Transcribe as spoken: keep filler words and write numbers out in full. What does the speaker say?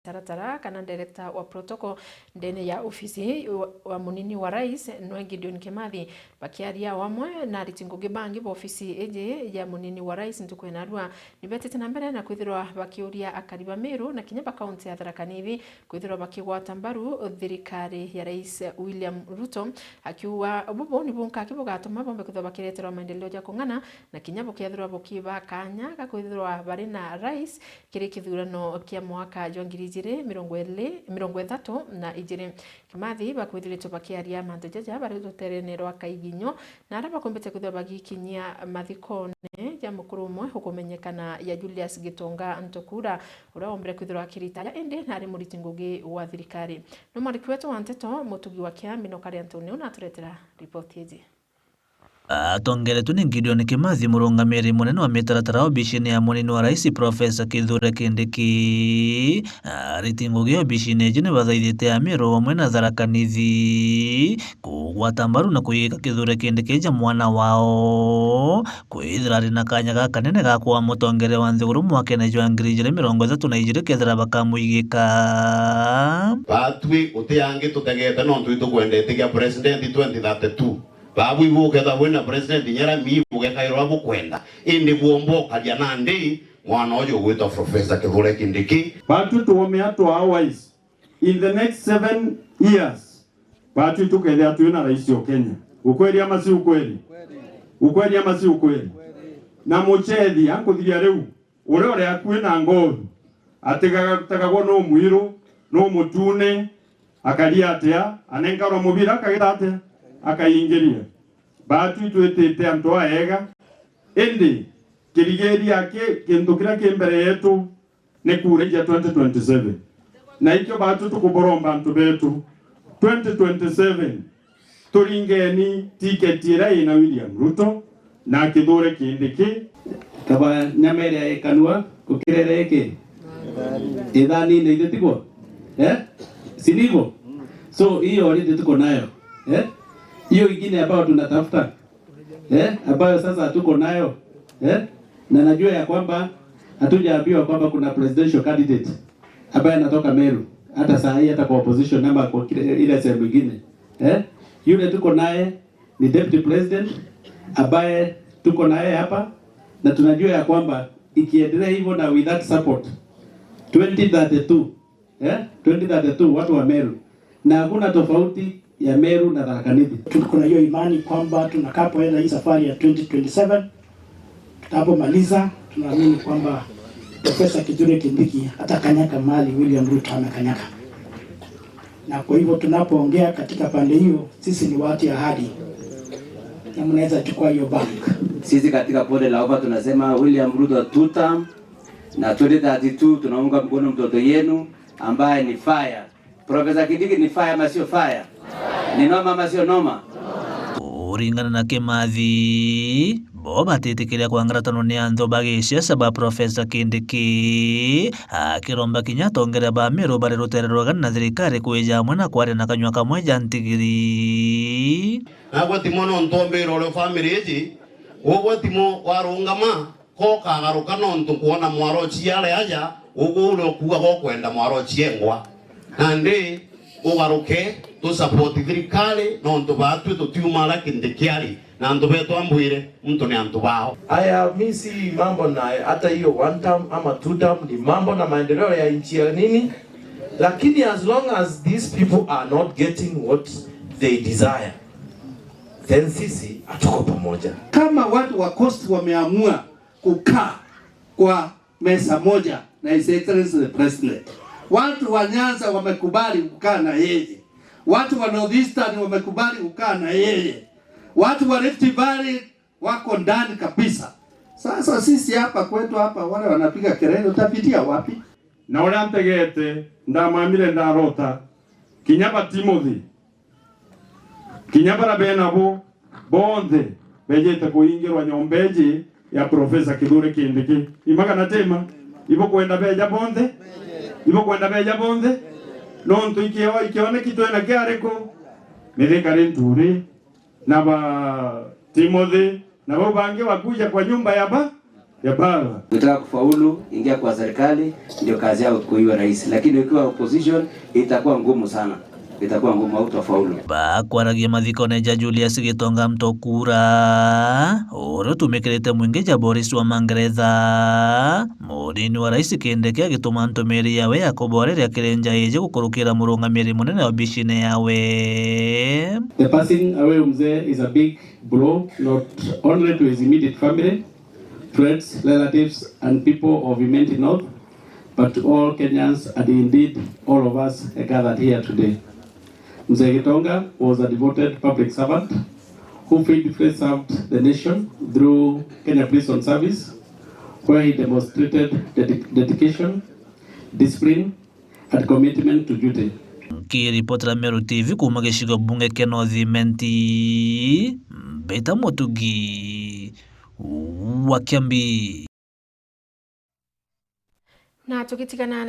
mitaratara kana director wa protocol ndene ya ofisi wa, wa munini wa rais, nwe Gideon Kimathi. Bakiaria o amwe na ariti ngugi bangi ba ofisi iji ya munini wa rais ntuku ya narua, ni betite na mbere na kwithirwa bakiuria akari ba Meru na kinya ba kaunti ya Tharaka Nithi kwithirwa bakigwata mbaru thirikari ya Rais William Ruto, akiuga bubu ni bunka aki bugatuma bombe kwithirwa bakireterwa maendeleo ja kung'ana na kinya bukethirwa bukiba kanya ga kwithirwa bari na rais kiri kithurano kia mwaka jwa ngiri ijiri mirongo iri, mirongo ithatu na ijiri. Kimathi bakwithiritwe bakiaria mantu jaja bari ruterene rwa Kaiginyo, na aria bakumbite kwithirwa bagikinyia mathikone ja mukuru umwe ukumenyekana ya Julius Gitonga Ntukura, uria wombire kwithirwa akiritaya indi nari muriti ngugi wa thirikari. Ni mwandiki wetu wa nteto Mutugi wa Kiambi no kari Antonio na aturetera ripoti iji. Atongeretwe ni Gideon Kimathi, murungamiri munene wa mitaratara obisine ya munini wa rais Profesa Kithure Kindiki, ariti ngugi obisine iji ni bathaithite Ameru amwe na Tharaka Nithi kugwata mbaru na kuigika Kithure Kindiki ja mwana wao, kwithira ari na kanya gakanene ga kwaa mutongeria wa nthiguru mwakene jwa ngiri ijiri mirongo ithatu na ijiri kethira bakamuigika. Batwi uti angi tutegete nontu itukwenda itikia president twenty thirty-two. Babu ibu ukethirwa bwina president inya rami bugekairwa bukwenda, indi bwomba ukaria nandi mwana uju ugwitwa Professor Kithure Kindiki. Batwi tuumia twa wise in the next seven years, batwi tukethia twina rais o Kenya. Ukweli ama si ukweli? Ukweli ama si ukweli? Na muchethi ankuthiria riu, uria uri akui na ngothi, atigaga gutegagwo nu mwiru, nu mutune, akaria atia, anenkarwa mubira, akagita atia, akaingiria. Batwi twitite antu aega, indi kirigiria ki, kintu kiria ki mbere yetu ni kura ija twenty twenty-seven. Na ikio batwi tukuboromba antu betu, twenty twenty-seven, turingeni tiketi iria ina William Ruto na Kithure Kindiki. Kaba nyama iria ikanua gukirere iki ithanine, ithe tiguo? Eh? Si ndivyo? So hiyo already tuko nayo. Eh? Hiyo ingine ambayo tunatafuta, eh, ambayo sasa tuko nayo, eh, na najua ya kwamba hatujaambiwa kwamba kuna presidential candidate ambaye anatoka Meru, hata saa hii, hata kwa opposition ama kwa kile, ile sehemu ingine, eh, yule tuko naye ni deputy president ambaye tuko naye hapa, na tunajua ya kwamba ikiendelea hivyo na with that support, twenty thirty-two, eh, twenty thirty-two, watu wa Meru, na hakuna tofauti ya Meru na Tharaka Nithi. Tuko na hiyo imani kwamba tunapoenda hii safari ya twenty twenty-seven, tunapomaliza, tunaamini kwamba Professor Kithure Kindiki atakanyaka mahali William Ruto amekanyaka. Na kwa hivyo tunapoongea katika pande hiyo, sisi ni watu ya ahadi. Na mnaweza chukua hiyo bank. Sisi katika bonde la ufa tunasema William Ruto two term, na twenty thirty-two tunaunga mkono mtoto yenu ambaye ni fire. Professor Kindiki ni fire ama sio fire? Ni noma ama sio noma? Kuringana na Kimathi, bo batitikiria kwa ngwataniro ni anthu ba gisiasa ba Professor Kindiki, akiromba kinya atongeria ba Meru bari rutere rwega na thirikari kwija amwe na kwaria na kanyua kamwe ja ntigiri. Nagwe timo nontu ombire uri family iji, ugwe timo warungama, ko ukagaruka nontu kwona mwarochie ari aja, ugwe uria ukuuga gokwenda mwarochie engwa. Nandi ugaruke, tu support thirikari, nontu batwi tutiuma ara Kindiki ari, na antu betu ambwire, muntu ni antu bao. Aya, mi si mambo na hata hiyo one term ama two term, ni mambo na maendeleo ya nchi ya nini? Lakini as long as these people are not getting what they desire, then sisi hatuko pamoja. Kama watu wa Coast wameamua kukaa kwa meza moja na His Excellency the President, watu wa Nyanza wamekubali kukaa na yeye, watu wa North Eastern wamekubali kukaa na yeye, watu wa Rift Valley wako ndani kabisa. Sasa sisi hapa kwetu hapa, wale wanapiga kelele, utapitia wapi? Na uria ntegete, ndamwamire ndarota, kinya ba Timothy, kinya bara benabo, bonthe bejite kuingirwa nyomba iji ya Professor Kithure Kindiki. Ima kana tima? Ibukwenda beja bonthe? Ibukwenda beja bonthe? Nontu ikio-, ikioneki twina kiariku? Mithika Linturi, na ba Timothy, na bau bangi bakuja kwa nyumba ya ba, Hapana. Ukitaka kufaulu, ingia kwa serikali, ndio kazi yako kuiwa rais. Lakini ukiwa opposition, itakuwa ngumu sana. Itakuwa ngumu, hautafaulu. Bakwaragia mathikone ja Julius Gitonga Mtokura, uria utumikirite mwingi ja Boris wa Mangeretha, munini wa rais Kindiki agituma ntumiri yawe ya kuboreria kiri nja iji gukurukira murungamiri munene obicine yawe. The passing away of Mzee is a big blow, not only to his immediate family, friends, relatives, and people of Imenti North, but to all Kenyans and indeed all of us gathered here today. Mzee Gitonga was a devoted public servant who faithfully served the nation through Kenya Prison Service, where he demonstrated dedi-, dedication, discipline, and commitment to duty. Nkiripotera Meru T V kuuma gicigo bunge kia North Imenti, mbita Mutugi wa Kiambi. Na tugitigana na